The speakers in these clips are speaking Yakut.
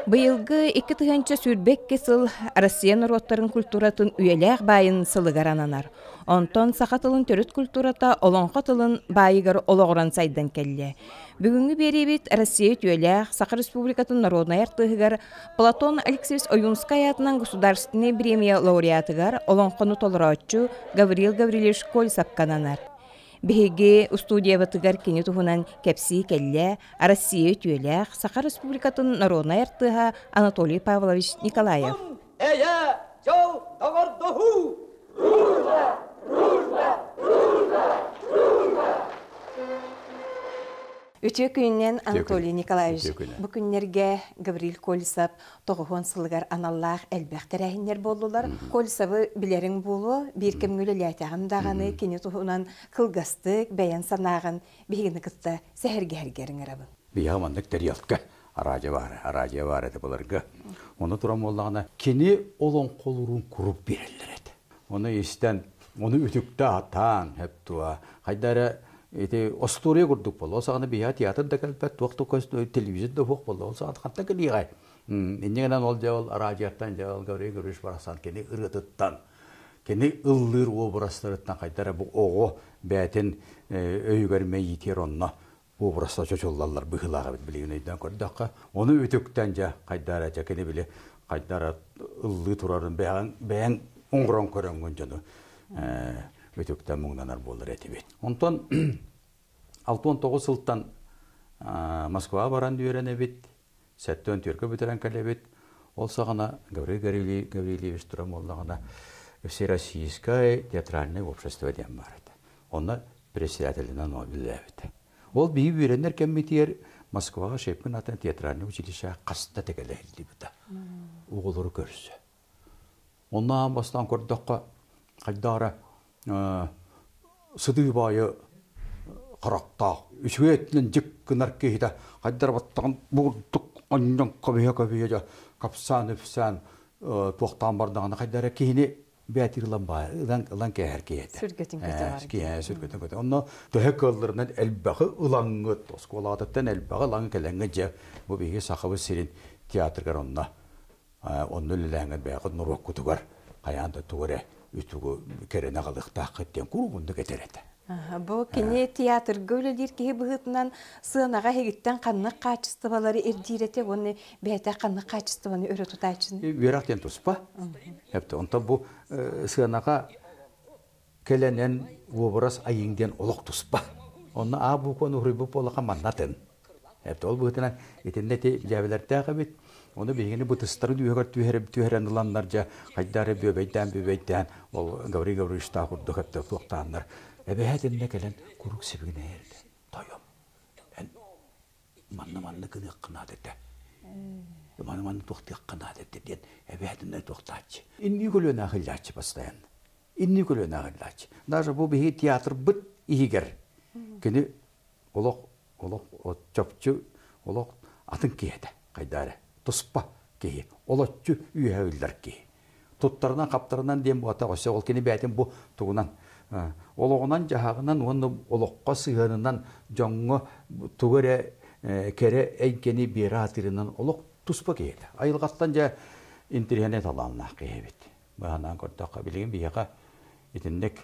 Быйылгы 2022 сыл Россия норуоттарын культуратын үйэлээх баайын сылыгар ананар. Онтон саха тылын төрүт культурата олоҥхо тылын баайыгар олоҕуран сайдан кэллэ. Бүгүҥҥү биэриибит Россия үтүөлээх Саха Республикатын народнай артыыһыгар Платон Алексеевич Ойуунскай аатынан государственнай премия лауреатыгар олоҥхону толорооччу Гаврил Гаврильевич Кольцевка ананар. Биһиги устудиябытыгар кини туһунан кэпсии кэллэ Россия үтүөлээх Саха Республикатын народнай артыыһа Анатолий Павлович Николаев. Эйэ, дьол, доҕордоһуу! Дружба! Дружба! Дружба! Дружба! Үтүө күнүнэн, Анатолий Николаевич. Бу күннэргэ Гаврил Колесов тоҕуһуон сылыгар аналлаах элбэх тэрээһиннэр буоллулар. Колесовы билэриҥ буолуо, биир кэмҥэ үлэлээтэҕим даҕаны кини туһунан кылгастык бэйэн санааҕын биһигини кытта сэһэргэһэргэр ыҥырабын. Биһиэхэ маннык тарелка араадьа баара, араадьыйа баар этэ былыргы. Ону туран буоллаҕына, кини олоҥхолуурун куруук биэрэллэр этэ. Ону истэн, ону үтүктэ атаан, хөп туа, хайда эрэ ити остуоруйа курдук буолла. Ол саҕана биһиэхэ театр да кэлбэт, туох да көстө, телевизор да суох буолла. Ол саҕана хантан кэлиэҕэй? Инньэ гынан ол дьэ ол араадьыйаттан дьэ ол Гаврил Гаврильевич барахсан кини ырыатыттан, кини ыллыыр образтарыттан хайда эрэ бу оҕо бэйэтин өйүгэр мэйиитигэр онно образта чочуллаллар быһыылаах эбит билигин өйдөөн көрдөххө. Ону үтүктэн дьэ хайда эрэ дьэ кини били хайда эрэ ыллыы турарын бэйэҥ бэйэҥ оҥорон көрөҥҥүн дьону үтүктэн муҥнанар буолар этибит. Онтон 69 сылтан Москваҕа баран үөрэнэбит, 74 бүтэрэн кэлэбит. Ол саҕана Гаврил Гаврильевич туран буоллаҕына Всероссийское театральное общество диэн баар этэ. Онно председателинэн үлэлээбитэ. Ол биһи үөрэнэр кэммитигэр Москваҕа Шепкин атын театральный училище хаста тэгэлэһиллибитэ. Оҕолору көрсө. Онно аан бастаан көрдөххө, хайдаара сытыы баайы харахтаах, үчүгэй өттүнэн дьик гынар киһитэ хайдара баттаҕын бурдук онньон көбүһэ-көбүһэ дьэ капсаан-үпсээн туохтаан бардаҕына хайдара киһини бээтир ылан баай ылан ылан кээһэр киһи этэ. Сүргэтин көтөҕөр. Киһи сүргэтин көтөҕөр. Онно төһө кыалларынан элбэҕи ылаҥҥыт, оскуолаҕытыттан элбэҕи ылаҥ кэлэҥҥит дьэ бу биһиги Сахабыт сирин театрыгар онно онно үлэлээҥҥит бэйэҕит норуоккутугар хайаан да тугу эрэ үтүгү кэрэни аҕалыахтааххыт диэн куруук оннук этэр этэ. Бу кини театрга үлэлиир киһи быһыытынан сыанаҕа эһигиттэн ханнык хаачыстыбалары ирдиир этэ уонна бэйэтэ ханнык хаачыстыбаны өрө тутааччыны? Үөрэх диэн туспа. Онтон бу сыанаҕа кэлэнэн уобарас айыҥ диэн олох туспа. Онно А букваны уруйбут буоллахха манна атын. Ол быһыытынан итиннэ ити дьээбэлэрдээх эбит. Ону биһигини бытыстарын үөһүгэр түһэрэн түһэрэн ыланнар дьэ хайда эрэ бүөбэйдээн бүөбэйдээн ол Гаврил Гаврильевичтаах курдук эптэ туохтааннар эбэһээт иннэ кэлэн куруук сибигинэйэрдэ. Тойом, эн манна манна гыныахха наада этэ. Маны манна туохтуохха наада этэ диэн эбэһээтинэ туохтааччы. Иннии көлүөнэ ахыллааччы постоянно. Иннии көлүөнэ ахыллааччы. Даже бу биһиги театрбыт иһигэр кини олох олох чопчу олох атын киһи этэ хайда эрэ туспа киһи олоччу үөһэ ыллар киһи туттарынан хаптарынан диэн буотах өссө ол кини бэйэтин бу тугунан олоҕунан дьаһаҕынан уонна олоххо сыһыанынан дьоҥҥо тугу эрэ кэрэ эйгэни биэрэ сатыырынан олох туспа киһи этэ айылҕаттан дьэ интириэһинэй талааннаах киһи эбит быһанаан көрдөххө билигин биһиэхэ итинник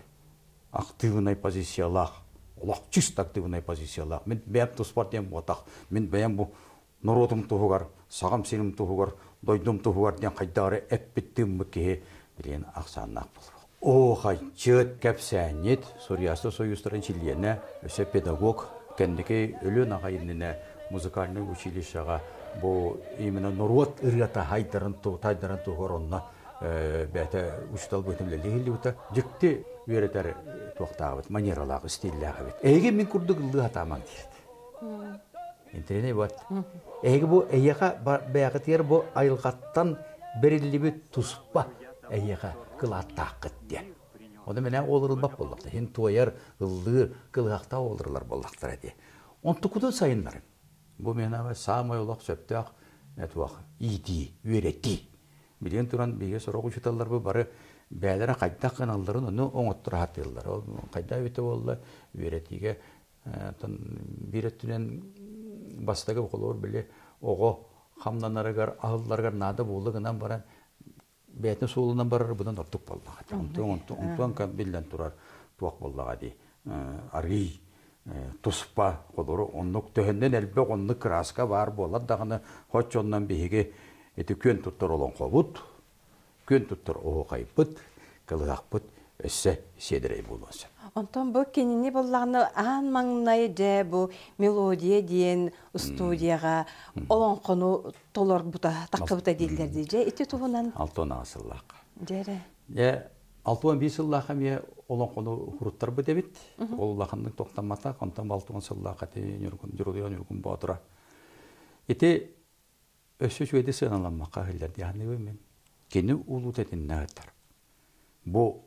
актыыбынай позициялаах, олох чисто актыыбынай позициялаах. Мин бэйэм туспар диэн буотах. Мин бэйэм бу норуотум туһугар, саҕам сирим туһугар, дойдум туһугар диэн хайдах эрэ эппит-тыыммыт киһи билигин ахсааннаах буолуо. Оо, хайчыт, кэпсээнньит, Суруйааччы союзтарын чилиэнэ, өссө педагог, кэнники өлүөн аҕай иннинэ музыкальнай училищеҕа бу именно норуот ырыата хайдарын тайдарын туһугар онно бэйэтэ учуутал быһыытынан үлэлии иһиллибитэ. Дьикти үөрэтэр туохтаабыт, манералаах, стиллээх эбит. Эһиги мин курдук ыллыы сатаамаҥ диэт. Интириэнэй вот. Эһиги бу эйиэхэ бэйэҕитигэр бу айылҕаттан бэриллибит туспа эйиэхэ кылааттааххыт диэн. Ону мене олорулбат буоллахта. Хин туойар, ыллыыр, кылыһахтаах олорулар буоллахтара дии. Онтукутун сайыннарыҥ. Бу миэнэ саамай олох сөптөөх туох иитии, үөрэтии. Билигин туран биһиги сорох учууталларбыт бары бэйэлэрэ хайдах гыналларын ону оҥотторо сатыыллар. Ол хайдах эбитэ буолла үөрэтиигэ биир өттүнэн бастакы холобур били оҕо хамнанарыгар, аһылларыгар наада буолла гынан баран бэйэтин суолунан барар быдан ордук буоллаҕа. Онтон онтон онтон биллэн турар туох буоллаҕа дии арый туспа холору оннук төһөннөн элбэх оннук кырааска баар буолар даҕаны хоччоннон биһиги ити күөн туттар олоҥхобут күөн туттар оһуохайбыт кылыһахпыт өссө сиэдэрэй буолуон сөп. Онтон бу кинини буллаҕына аан маҥнай дьэ бу мелодия диэн студияҕа олоҥхону толорбута, таххыбыта дииллэр дии. Дьэ ити туһунан Алтон аҕыс сыллаахха. Дьэ эрэ. Дьэ 61 сыллаахха эмиэ олоҥхону хуруттарбыт эбит. Ол улаханнык тохтоммотах, онтон 60 сыллаахха ити Ньургун Дьурулуйа Ньургун Боотура. Ити өссө үчүгэйдик сыаналаммакка иһиллэр дии саныыбын мин. Кини улуута итиннэ ыттар. Бу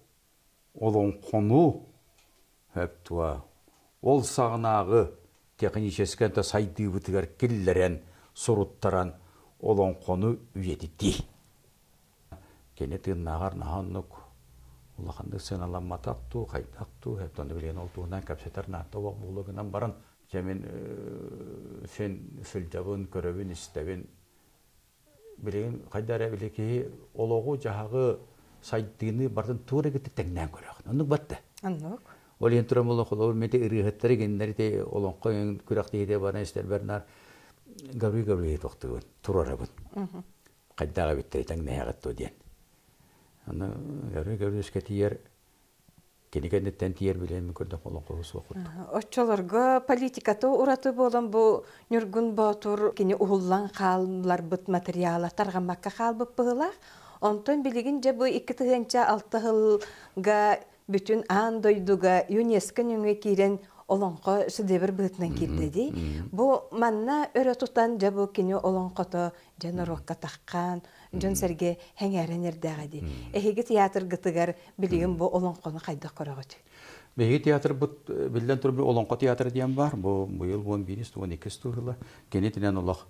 олоҥхону өптуа ол саҕанааҕы техническэй да сайдыыбытыгар киллэрэн, суруттаран олоҥхону үйэтитии. Кини тыыннааҕар наһаа оннук улаханнык сыаналамматах дуу, хайдах дуу, ону билигин ол туһунан кэпсэтэр наада олох буолуо гынан баран, дьэ мин син сылдьабын, көрөбүн, истэбин. Билигин хайда эрэ били киһи олоҕу-дьаһаҕы, сайдыыны барытын туох эрэ кытта тэҥнээн көрөҕүн. Оннук батта. Оннук. Ол иһин туран буолла холобур мити ырыаһыттары кинилэри ити олоҥхо күрэхтэһиитэ баран истэрбэр наар Гаврил Гаврилович тохтугун туруорабын. Хайдаах эбиттэрий тэҥнэһэҕит дуо диэн. Аны Гаврил Гавриловичка тиийэр кини кэнниттэн тиийэр билиэн мин көрдөх олоҥхоһу суох курдук. Оччолорго политиката ураты буолан бу Ньургун Боотур кини уһуллан хаалларбыт материала тарҕаммакка хаалбыт быһыылаах. Онтон билигин дьэ бу 2006 сылга бүтүн аан дойдуга ЮНЕСКО нөҥүө киирэн олоҥхо шедевр быһыытынан киирдэ дии. Бу манна өрө тутан дьэ бу кини олоҥхото дьэ норуокка таххаан, дьон-сэргэ сэҥээрэн эрдээҕэ дии. Эһиги театргытыгар билигин бу олоҥхону хайдах көрөҕүт? Биһиги театрбыт биллэн турар олоҥхо театра диэн баар. Бу быйыл 11 12 сылла кини итинэн олох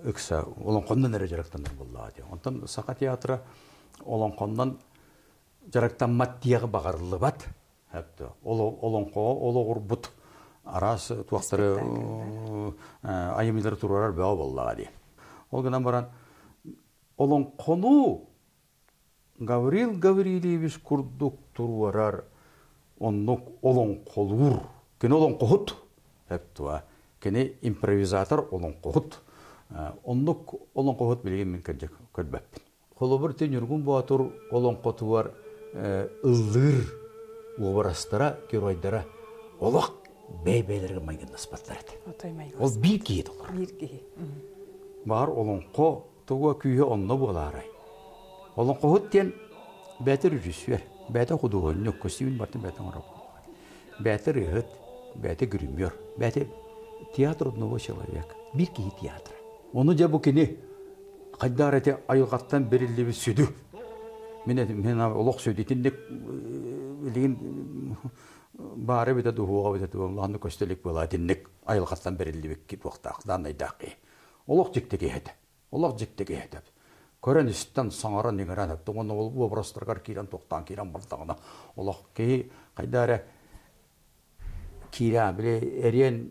ыкса олоҥхоннон эрэ дьарыктанар буоллаҕа дии. Онтон Саха театра олоҥхоннон дьарыктаммат диэҕи баҕарыллыбат. Олоҥхоҕо олоҕурбут араас туохтары айымньылары туруорар бөҕө буоллаҕа дии. Ол гынан баран олоҥхону Гаврил Гаврильевич курдук туруорар оннук олоҥхолуур. Кини олоҥхоһут эптуа. Кини импровизатор олоҥхоһут. Оннук олоҥхоһут билигин мин кырдьык көрбөппүн. Холобур, ити Ньургун Боотур олоҥхотугар ыллыыр уобарастара, геройдара олох бэйэ-бэйэлэригэр майгыннаспаттар этэ. Ол биир киһи толорор. Биир киһи. Баар олоҥхо туга күүһэ онно буолаарай? Олоҥхоһут диэн бэйэтэ режиссер, бэйэтэ худуоһунньук, көстүүмүн барытын бэйэтэ оҥорор. Бэйэтэ ырыаһыт, бэйэтэ гример, бэйэтэ театр одного человека. Биир киһи театра. Ону дьэ бу кини хайдаар эти айылҕаттан бэриллибит сүдү. Мин мин олох сүдү итинник билигин баара эбитэ дуһуоҕа эбитэ улааннык көстө илик буолаа итинник айылҕаттан бэриллибит туохтаах дааннайдаах киһи. Олох дьикти киһи этэ. Олох дьикти киһи этэ. Көрөн истэн саҥаран иҥэрэн эттэ уонна ол уобарастарыгар киирэн туохтаан киирэн бардаҕына олох киһи хайда эрэ киирэ били эриэн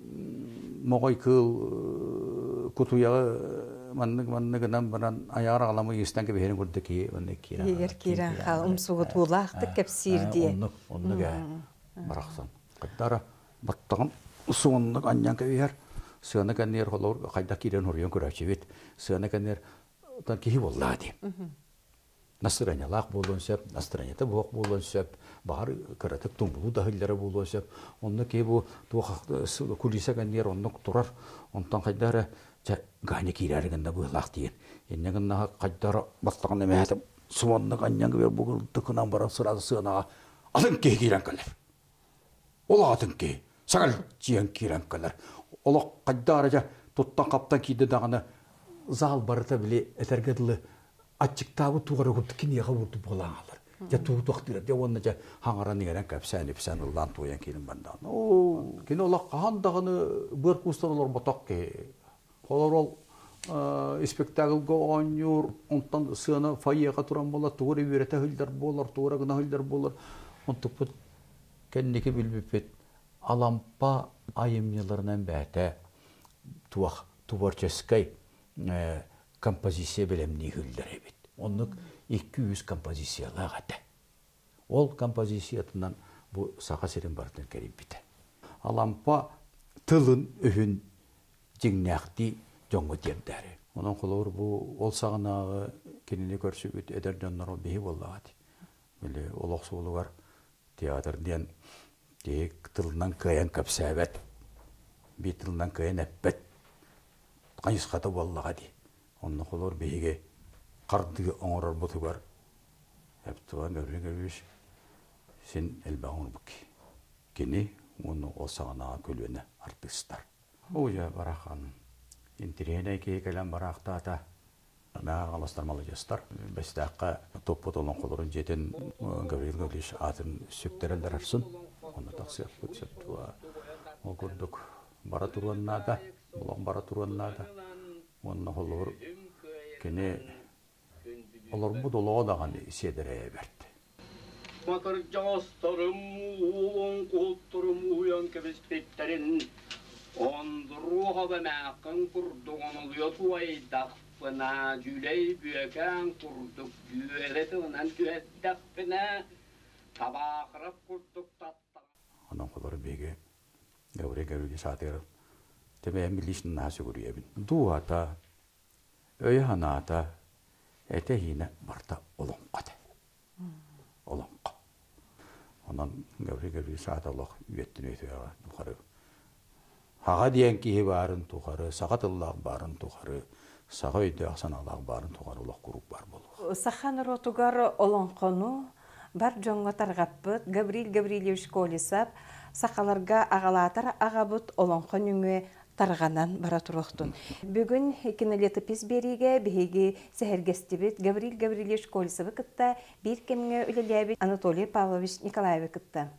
моҕой кыыл кутуйаҕы маннык манныгынан баран айаҕар аҕаламы истэн кэбиһэрин курдук киһи маннык киирэн Иһигэр киирэн хаал умсугутуулаахтык кэпсиир дии. Оннук оннук ээ барахсан. Хайдара баттаҕын суоннук анньан кэбиһэр сыана кэннигэр холобур хайдах киирэн хоруйан көрөөччүбүт сыана кэннигэр киһи буоллаа дии. Настырыанньалаах буолуон сөп, настырыанньата буох буолуон сөп, баҕар кыратык тумулуу да иһиллэрэ буолуон сөп. Онно киһи бу туох кулиса кэннигэр оннук турар, онтон хайдах эрэ чэ Ганя киирээри гынна быһыылаах диэн. Инньэ гыннаҕа хайдах эрэ баттаҕын эмэһэтэ субаннык анньан кэбиһэр бу гынан баран сразу сыанаҕа атын киһи киирэн кэлэр. Ол атын киһи саҥалдьыйан киирэн кэлэр. Олох хайдах эрэ дьэ туттан-хаптан киирдэ даҕаны зал барыта били этэргэ дылы аччыктаабыт туох эрэ курдук киниэхэ курдук буолан хаалар. Дьэ туутуохтыыр дьэ уонна дьэ хаҥаран иҥэрэн кэпсээн-ипсээн ыллаан туойан киирин бардаҕына. Оо, кини олох хаһан даҕаны быар куустан олорботох киһи. Холор ол спектакльга оонньуур, онтон сыана фойеҕа туран буолар, тугу эрэ үөрэтэ сылдьар буолар, тугу эрэ гына сылдьар буолар. Онтукпут кэнники билбиппит Алампа айымньыларынан бэйэтэ. туох творческай композиция бэлэмнииһиллэр эбит. Оннук 200 композициялаах этэ. Ол композициятынан бу Саха сирин барытын кэрийбитэ. Алампа тылын өһүн дьиҥнээхтии дьоҥҥо тиэрдээри. Онон холобур бу ол саҕанааҕы кинини көрсүбүт эдэр дьоннор биһи буоллаҕа дии. Били олох суолугар театр диэн киһи тылынан кыайан кэпсээбэт, биир тылынан кыайан эппэт хайысхата буоллаҕа дии. Онно холобур биһиги хардыы оҥорорбутугар Эптуан Гаврил Гаврильевич син элбэх оҥорбут киһи. Кини уонна ол саҕанааҕы көлүөнэ артыыстар. Оо, барахан интириэһинэй киһи кэлэн бараахтаата. Маа хаҥаластар маладьыастар. Бэстээххэ туппут олоҥхолорун дьиэтин Гаврил Гаврильевич аатын сүктэрэллэр арсын. Онно тахсыахпыт сөп дуо. Ол курдук бара туруон наада, олох бара туруон наада. Уонна холобур кини олорбут олоҕо даҕаны сиэдэрэйэ бэрт. Макырдьаҕастарым уон куһутторум уһуйан кэбиспиттэрин Ондуруоһаба эмээххин курдук онолуйа туойдахпына, дьүлэй бүөкээн курдук дьүөрэ тылынан түһэрдэхпинэ, табаахырап курдук таттаҕа. Онон холору биһиги Гаврил Гаврильевич аатыгар тэмэйэн билиишин наһаа сүгүрүйэбин. Дууһата, өйө-санаата, этэ-иһиинэ барыта олоҥхо этэ. Олоҥхо. Онон Гаврил Гаврильевич аата олох үйэттэн үйэтигэҕэ тухары Хаҕа диэн киһи баарын тухары, саха тыллаах баарын тухары, саха өйдөөх санаалаах баарын тухары олох куруук баар буолуо. Саха норуотугар олоҥхону бар дьоҥҥо тарҕаппыт Гаврил Гаврильевич Колесов сахаларга аҕалаатар аҕабыт олоҥхо нөҥүө тарҕанан бара туруохтун. Бүгүн кинолетопись биэриигэ биһиги сэһэргэстибит Гаврил Гаврильевич Колесовы кытта биир кэмҥэ үлэлээбит Анатолий Павлович Николаевы кытта.